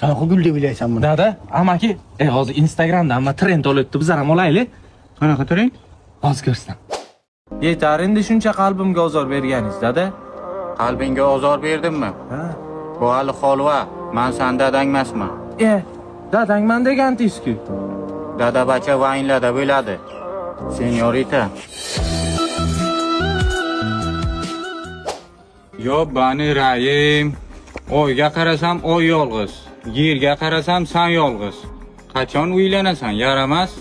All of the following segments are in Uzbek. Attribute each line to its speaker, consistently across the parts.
Speaker 1: Qanaqa gul deb o'ylaysan buni?
Speaker 2: Dada, amaki, hozir Instagramda hamma trend olyapti, bizlar ham olaylik.
Speaker 3: Qanaqa trend?
Speaker 2: Hozir ko'rsan. Yetar endi shuncha qalbimga ozor berganingiz, dada.
Speaker 3: Qalbingga ozor berdimmi?
Speaker 2: Ha.
Speaker 3: Bu hali holva, men san dadang emasman.
Speaker 2: Dadangman degandiz-ku.
Speaker 3: Dada bacha vaynlarda bo'ladi. Senyorita. Yo bani rayim. Oyga qarasam oy yolg'iz, yerga qarasam san yolg'iz. Qachon uylanasan, yaramas?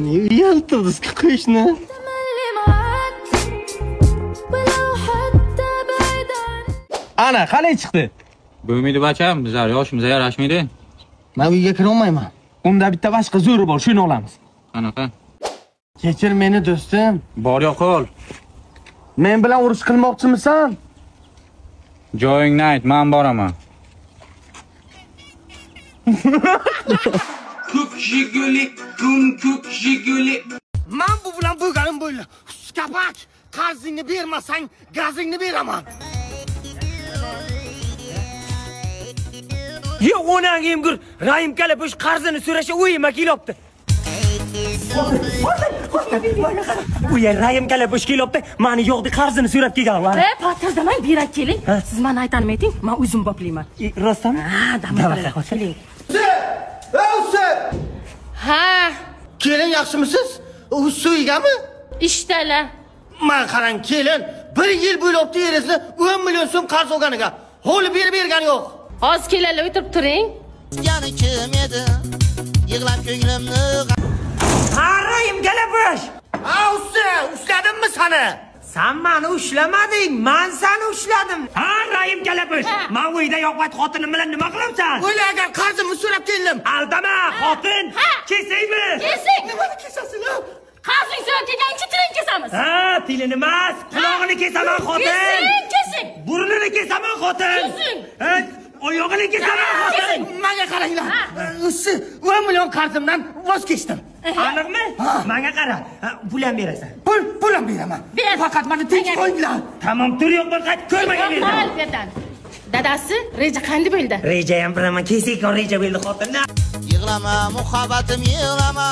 Speaker 1: Ne uyaltirdiz qo'shni?
Speaker 2: Ana, qalay chiqdi?
Speaker 3: Bo'lmaydi bacham, bizlar yoshimizga yarashmaydi.
Speaker 1: Men uyga kira olmayman.
Speaker 2: Unda bitta boshqa zo'ri bor, shuni olamiz.
Speaker 3: Qanaqa?
Speaker 1: Kechir meni do'stim.
Speaker 3: Bor yo'qol.
Speaker 1: Men bilan urush qilmoqchimisan?
Speaker 3: Joyingni ayt, men boraman.
Speaker 4: Ko'k Jiguli, kun ko'k Jiguli.
Speaker 1: Men bu bilan bo'lganim bo'ldi. Kapak, qarzingni bermasang, gazingni beraman.
Speaker 5: Yo, onang emgur, Rahim kalapush qarzini so'rasha o'yima kelibdi. Uya Rahim kalapush kelibdi, mani yo'qdi qarzini so'rab kelgan.
Speaker 6: Patirdamang, bera keling. Siz meni aytanim ayting, men o'zim boplayman.
Speaker 5: Rostmi?
Speaker 6: Ha, damlar. Keling. Ha.
Speaker 1: Kelin yaxshimisiz? U suygami?
Speaker 6: Ishdalar.
Speaker 1: Men qarang, kelin, 1 yil bo'lyapti eringizni 10 million so'm qarz olganiga. Holi berib bergani yo'q.
Speaker 6: Hozir keladi, o'tirib turing.
Speaker 7: Yani kim edi? Yig'lab ko'nglimni.
Speaker 5: Ha, Rahim kalapush.
Speaker 1: Ha, usta, ushladimmi seni?
Speaker 5: Sen meni ushlamading, men seni ushladim. Ha, Rahim kalapush. Men uyda yo'q xotinim bilan nima qilamsan?
Speaker 1: O'yla agar qarzimni so'rab keldim.
Speaker 5: Aldama, xotin. Kesaymi?
Speaker 6: Kesing.
Speaker 1: Nimani kesasiz?
Speaker 6: Qarzing so'rab kelgan uchun tilini kesamiz.
Speaker 5: Ha, tilini emas, qulog'ini kesaman xotin.
Speaker 6: Kesing, kesing.
Speaker 5: Burnini kesaman xotin.
Speaker 6: Kesing.
Speaker 5: Ha, oyog'ini kesaman xotin.
Speaker 1: Menga qaranglar. Usti, 10 million qarzimdan voz kechdim.
Speaker 5: Aniqmi? Menga qara. Pul ham berasan.
Speaker 1: Pul ham beraman. Faqat meni tinch qo'yinglar.
Speaker 5: Tamom, tur yo'q bir qaytib ko'rmagan
Speaker 6: yerdan. Bu yerdan. Dadasi, reja qanday bo'ldi?
Speaker 5: Reja ham bilaman, kesikon reja bo'ldi xotin.
Speaker 7: Yig'lama muhabbatim, yig'lama.